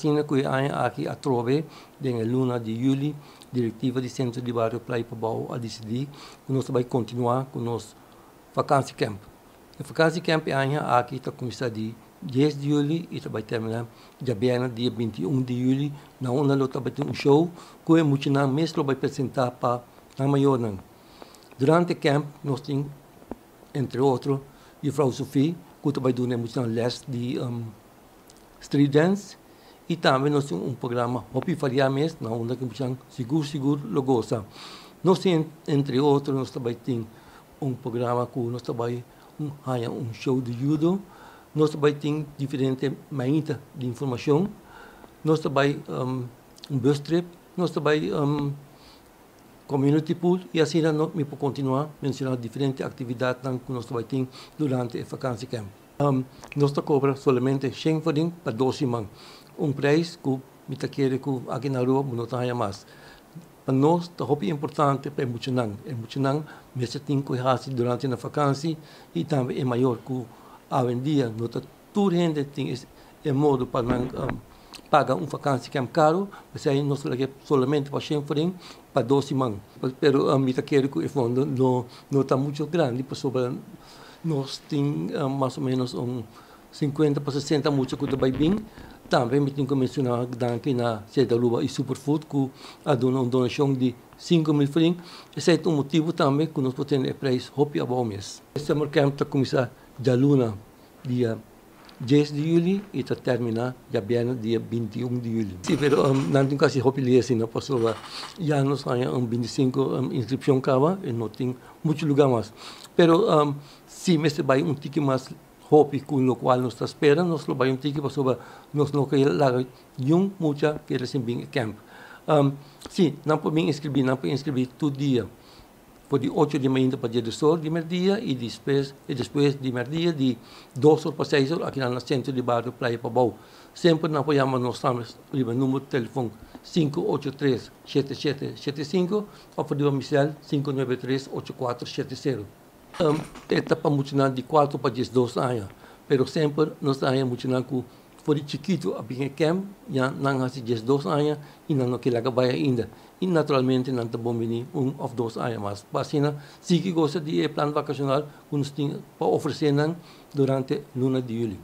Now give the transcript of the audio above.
Asina ku e aña aki atrobe den e luna di yüli direktiva di Sentro di Bario Playa Pabou a disidí ku nos ta bai kontinuá ku nos vakansiekèmp. E vakansiekèmp e aña aki ta kuminsá di dies di yüli i ta bai terminá djabièrnè dia 21 di yüli na unda lo ta bai tin un show ku e muchanan mes lo bai presentá pa nan mayornan. Durante e kèmp nos tin entre otro Jufrou Sofie ku ta bai duna e muchanan lès di street dance i tambe nos tin un programa hopi variá mes na unda ku muchanan sigur sigur lo gosa. Nos tin entre otro nos ta bai tin un programa ku nos ta bai haña un show di judo, nos ta bai tin diferente mainta di informashon, nos ta bai un bus trip, nos ta bai community pool i asina mi por kontinuá menshoná diferente aktividatnan ku nos ta bai tin durante e vakansiecamp. Nos ta kobra solamente 100 florin pa 2 siman, un preis ku mi ta kere ku aki na Aruba bo no ta haña mas. Pa nos ta hopi importante pa e muchanan. E muchanan mester tin ku hasi durante nan vakantie i tambe e mayor ku awendia no ta tur hende tin e modo pa nan paga un vakantiecamp karo, p'esei nos ta lag'é solamente pa 100 florin pa 2 siman. Pero mi ta kere ku e fondo no ta mucho grandi pasobra nos tin mas o menos un 50 pa 60 mucha ku ta bai bin. Tambe mi tin ku menshoná danki na Cede Aruba i Superfood ku a duna un donashon di 5.000 florin. Esei ta un motibu tambe ku nos por tene e preis hopi abou mes. E summer camp ta kuminsá djaluna dia 10 di yüli i ta terminá djabièrnè dia 21 di yüli. Si, pero nan tin kasi hopi lihe asina pasobra ya nos haña un 25 inskripshon kaba i no tin muchu lugá mas. Pero si mester bai un tiki mas hopi ku lokual nos ta spera, nos lo bai un tiki pasobra nos no ke laga niun mucha keda sin bin e camp. Si, nan por bin inskribí, nan por inskribí tur dia for di 8 di mainta pa 12 or di merdia i despues di merdia di 2 or pa 6 or aki na Sentro di Bario Playa Pabou. Semper nan por yama nos tambe riba number di telefòn 583 7775 òf riba mi sèl 593 8470. E ta pa muchanan di 4 pa 12 aña, pero semper nos ta haña muchanan ku for di chikitu a bin e camp, ya nan hasi 12 aña i nan no ke laga bai ainda. I naturalmente nan ta bon bini 1 òf 2 aña mas. Pa asina sigui gosa di e plan vakashonal ku nos tin pa ofresé nan durante luna di yüli.